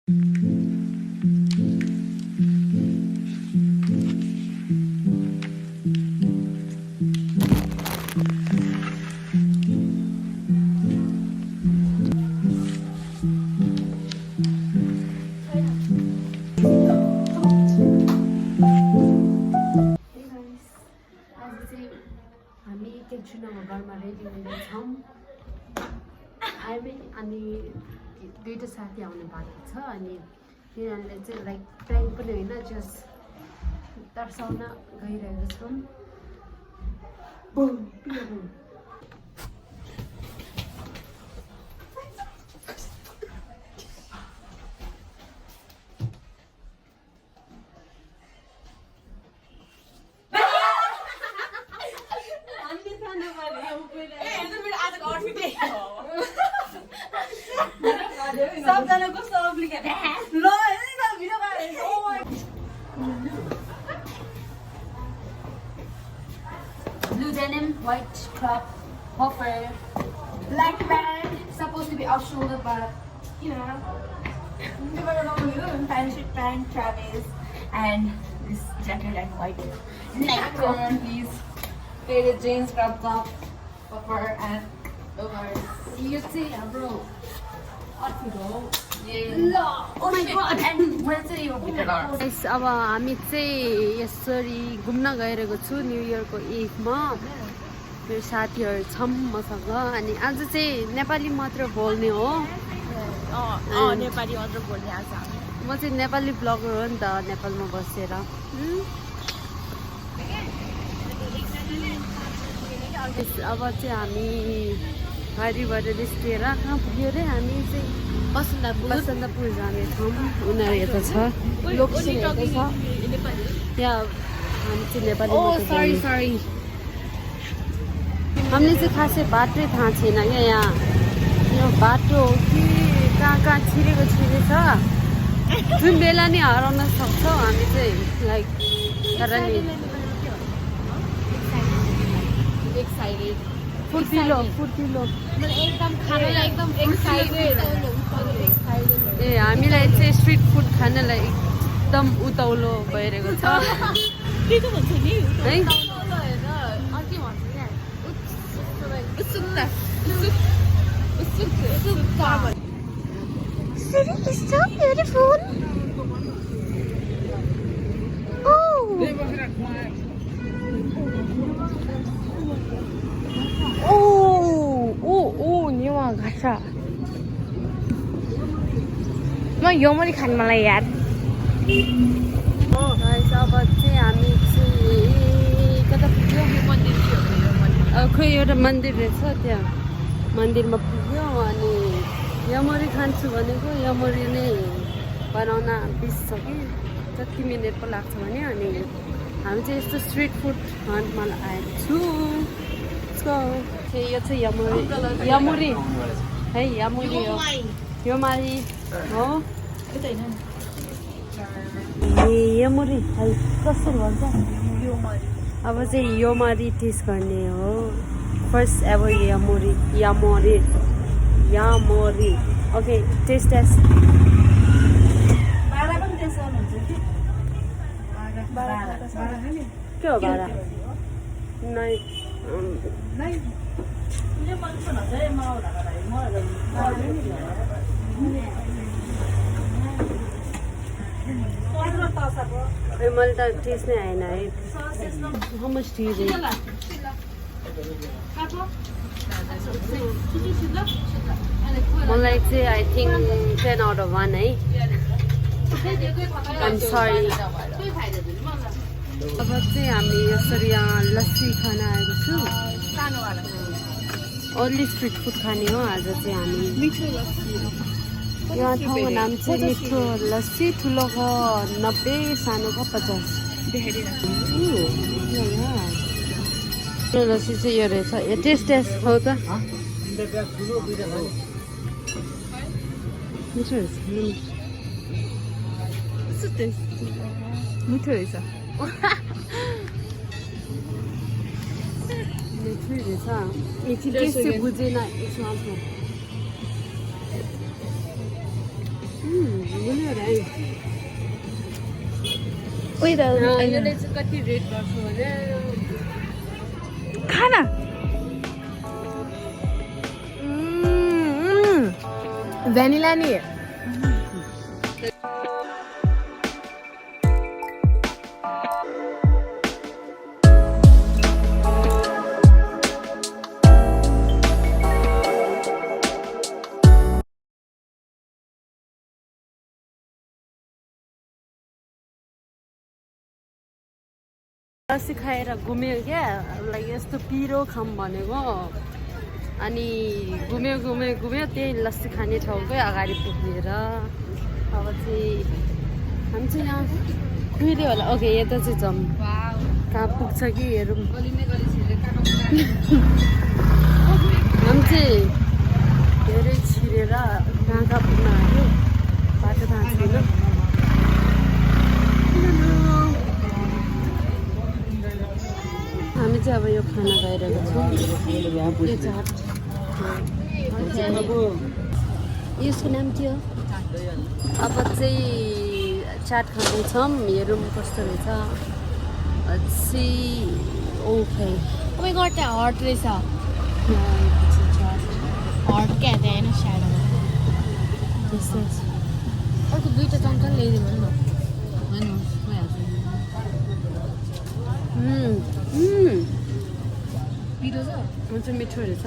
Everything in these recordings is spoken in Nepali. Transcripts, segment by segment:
घरमा रेडी हुँदैछौँ अनि दुईटा साथी आउने बाँकी छ अनि तिनीहरूले चाहिँ लाइक प्र्याङ्क पनि होइन जस्ट तर्साउन गइरहेको छौँ Blue denim, white crop, puffer, black band, supposed to be off shoulder, but you know, pant, pant, Travis, and this jacket and white neck on, please. Faded jeans, crop top, puffer, and overs. You see, bro. Oh my god! And where's your guys? अब हामी चाहिँ यसरी घुम्न गइरहेको छु न्यू इयरको इभमा मेरो साथीहरू छौँ मसँग अनि आज चाहिँ नेपाली मात्र बोल्ने हो नेपाली मात्र बोल्ने आज म चाहिँ नेपाली ब्लगर हो नि त नेपालमा बसेर अब चाहिँ हामी गाडीबाट निस्किएर कहाँ पुग्यो अरे हामी चाहिँ बसन्तपुर जाने ठाउँ उनीहरू यता छ लोकेसन यता छ त्यहाँ हामी चाहिँ नेपाली हामीले चाहिँ खासै बाटै थाहा छैन क्या यहाँ यो बाटो हो कि कहाँ छिरेको छ जुन बेला नि हराउन सक्छौँ हामी चाहिँ लाइक तर नि एक्साइटेड फुर्तिलो एकदम खानलाई एकदम एक्साइटेड ए हामीलाई चाहिँ स्ट्रिट फुड खानलाई एकदम उताउलो भइरहेको छ है It's so beautiful. 가자. 막 영원히 간 말라 यार. गाइस अब चाहिँ हामी चाहिँ कता पुग्यो मन्दिर खोइ एउटा मन्दिर रहेछ त्यहाँ मन्दिरमा पुग्यो अनि यमरी खान्छु भनेको यमरी नै बनाउन बिर्सक्यो जति मिनट पो लाग्छ भने अनि हामी चाहिँ यस्तो स्ट्रिट फुड हन्टमा आएको छु यो चाहिँ यमुरी है यमुरी हो यमरी हो यमुरी है कस्तो भन्छ अब चाहिँ यमरी टेस्ट गर्ने हो फर्स्ट अब यमरी ओके टेस्ट के हो भाडा मैले त टेस्ट नै आएन है How much do you think? मलाई चाहिँ I think 10 out of 1 है I'm sorry अब चाहिँ हामी यसरी यहाँ लस्सी खान आएको छु ओन्ली स्ट्रिट फुड खाने हो आज चाहिँ हामी यहाँ ठाउँको नाम चाहिँ मिठो लस्सी ठुलोको 90 सानोको 50 लस्सी चाहिँ यो रहेछ यो टेस्ट हो त मिठो रहेछ मिठो रहेछ मिठो रहेछ यति टेस्ट बुझेन यसमा Wait, यसले चाहिँ कति रेट गर्छ भने खाना भ्यानिला नि लस्सी खाएर घुम्यो क्या लाइक यस्तो पिरो खाऊँ भनेको अनि घुम्यो त्यही लस्सी खाने ठाउँकै अगाडि पुगेर अब चाहिँ हामी चाहिँ यहाँ कुहिल्यो होला ओके यता चाहिँ जाउँ कहाँ पुग्छ कि हेरौँ हामी चाहिँ धेरै छिरेर कहाँ पुग्न आयो बाटो थाहा छैन हामी चाहिँ अब यो खाना खाइरहेको छौँ यो चाट यसको नाम के हो अब चाहिँ चाट खाँदैछौँ हेरौँ कस्तो रहेछ see okay Oh my god, that hot रहेछ हट क्या त्यहाँ होइन स्याडो अर्को दुईवटा चम्चा ल्याइदिनु न पिरो छ हुन्छ मिठो रहेछ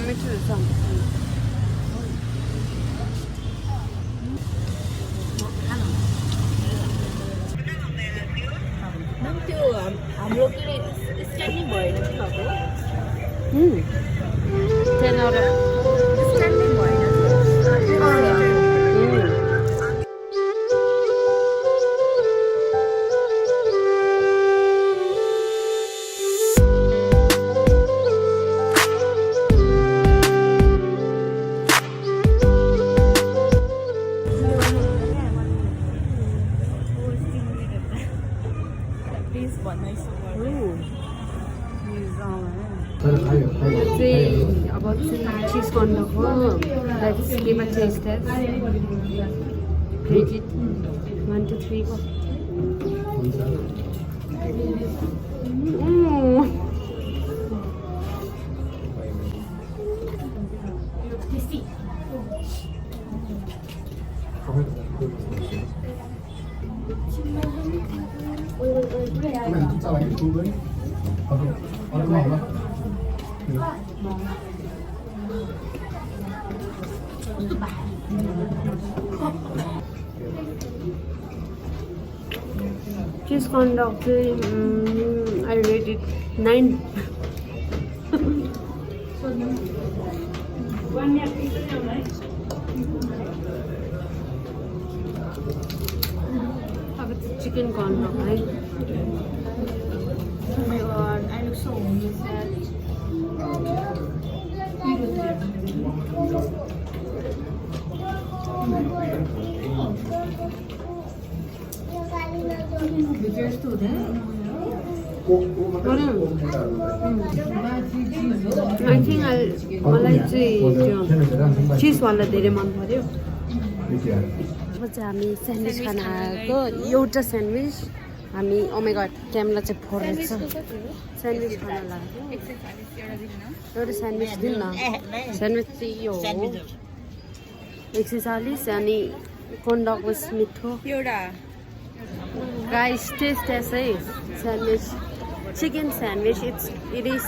मिठो रहेछ त्यो हाम्रो के अरे स्ट्यान्डिङ भएन कि भएको 10 out of स्ट्यान्डिङ भएन अब चिज गर्नुको let's give a taste taste credit 1 2 3 go tasty cheese corn dog I rate it 9 अब chicken corn dog right oh my god I look so sad I think मलाई चाहिँ त्यो चिजवाला धेरै मन पर्यो अब चाहिँ हामी स्यान्डविच खान आएको एउटा स्यान्डविच हामी ओमेगा क्यामेरा चाहिँ फोरेछ स्यान्डविच खान लाग्यो एउटा स्यान्डविच दिउँ न स्यान्डविच चाहिँ यो हो 140 अनि कोन्डक was मिठो एउटा गाइस टेस्ट है sandwich chicken sandwich it is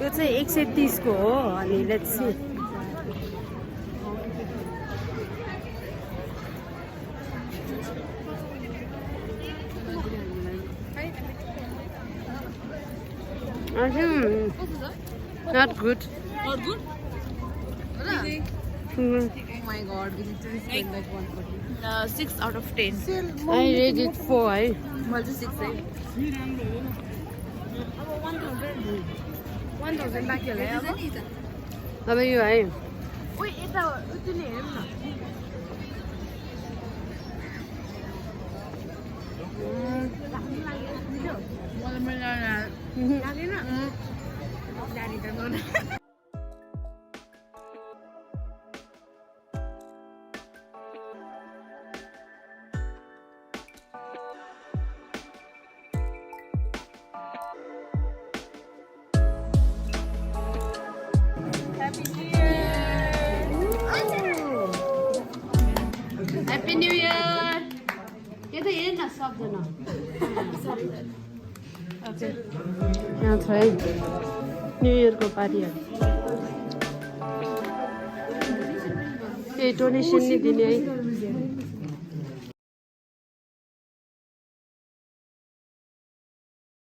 यो चाहिँ 130 को हो अनि let's see Not good. Not good? Mm. Oh my god, we need to spend like 140. 6 out of 10. I rate it 4. Well, just 6, right? 1,000 back here, right? अब यो है Wait, यता उतुले हेरौँ न मलाई लाग्दैन जानी त यता हेर न सक्दैन यहाँ छ है न्यु इयरको पार्टीहरू केही डोनेसन नि दिने है